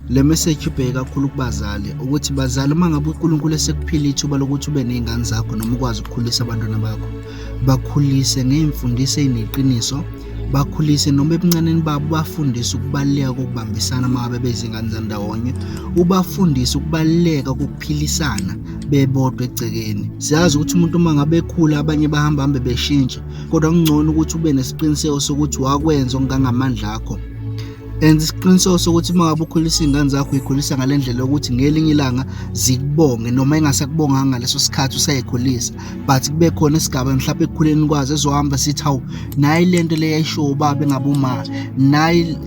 Le message ibheke kakhulu kubazali ukuthi bazali, uma ngabe uNkulunkulu esekuphile ithuba lokuthi ube ney'ngane zakho noma ukwazi ukukhulisa abantwana bakho, bakhulise ngey'mfundiso ey'neqiniso, bakhulise noma ebuncaneni babo, ubafundise ukubaluleka kokubambisana uma ngabe bezingane zandawonye, ubafundise ukubaluleka kokuphilisana bebodwa egcekeni. Siyazi ukuthi umuntu uma ngabe ekhula abanye bahamba hambe beshintshe, kodwa kungcono ukuthi ube nesiqiniseko sokuthi wakwenza okungangamandla akho. Enza isiqiniseko sokuthi uma ngabe ukhulisa iy'ngane zakho uy'khulisa ngale ndlela yokuthi ngelinye ilanga zikubonge, noma ingasakubonganga ngaleso sikhathi usayikhulisa, but kube khona isigaba mhlawumbe ekukhuleni kwazo ezohamba sithi, hawu, nayi le nto le yayishiwo ubaba engabe uma nayi.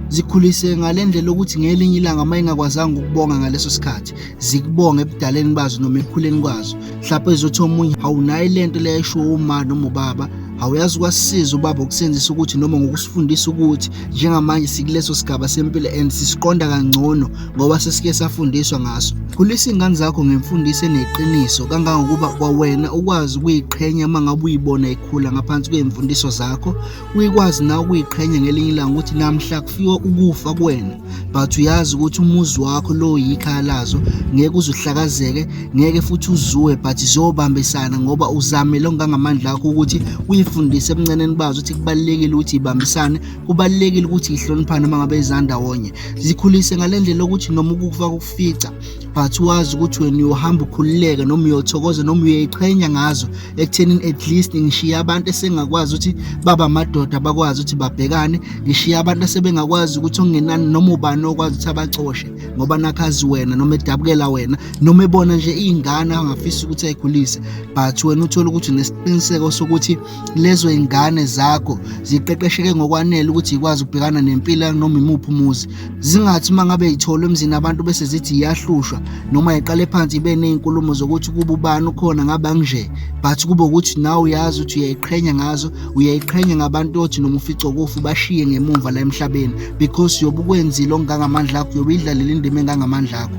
Zikhulise ngale ndlela yokuthi ngelinye ilanga uma ingakwazanga ukubonga ngaleso sikhathi, zikubonge ebudaleni bazo noma ekukhuleni kwazo. Mhlawumbe ezothi omunye, hawu, nayi le nto le yayishiwo uma noma ubaba, awuyazi kwasisiza ubaba ukusenzisa ukuthi noma ngokusifundisa ukuthi njengamanje sikuleso sigaba sempilo and sisiqonda kangcono ngoba sesike safundiswa ngaso. Khulisa iy'ngane zakho ngemfundiso eneqiniso kangangokuba kwawena ukwazi ukuyiqhenya uma ngabe uyibona ikhula ngaphansi kwey'mfundiso zakho, uyikwazi nawe ukuyiqhenya ngelinye ilanga ukuthi namhla kufika ukufa kuwena, but uyazi ukuthi umuzi wakho lo yikhaya lazo, ngeke uze uhlakazeke, ngeke futhi uzuwe, but ziyobambisana ngoba uzamile okungangamandla akho ukuthi uyifundise ebuncaneni bazo ukuthi kubalulekile ukuthi ibambisane, kubalulekile ukuthi ihloniphane uma ngabe izandawonye. Zikhulise ngale ndlela yokuthi noma ukufa kukufica, but wazi ukuthi wena uyohamba ukhululeke noma uyothokoza noma uyayiqhenya ngazo ekuthenini at least ngishiya abantu esengakwazi ukuthi baba amadoda, bakwazi ukuthi babhekane, ngishiya abantu asebengakwazi ukuthi okungenani noma ubani okwazi ukuthi abacoshe ngoba nakhazi wena noma edabukela wena noma ebona nje iy'ngane angafisa ukuthi ayikhulise, but wena uthole ukuthi unesiqiniseko sokuthi lezo y'ngane zakho ziqeqesheke ngokwanele ukuthi ikwazi ukubhekana nempilo noma imuphi umuzi. Zingathi uma ngabe yitholwe emzini abantu bese zithi iyahlushwa noma iqale phansi ibe ney'nkulumo zokuthi kuba ubani ukhona ngabe anginje, but kube ukuthi nawe uyazi ukuthi uyayiqhenya ngazo, uyayiqhenya ngabantu othi noma ufice ukufa ubashiye ngemumva la emhlabeni, because uyobe ukwenzile okungangamandla akho, uyobe uyidlalile indima engangamandla akho.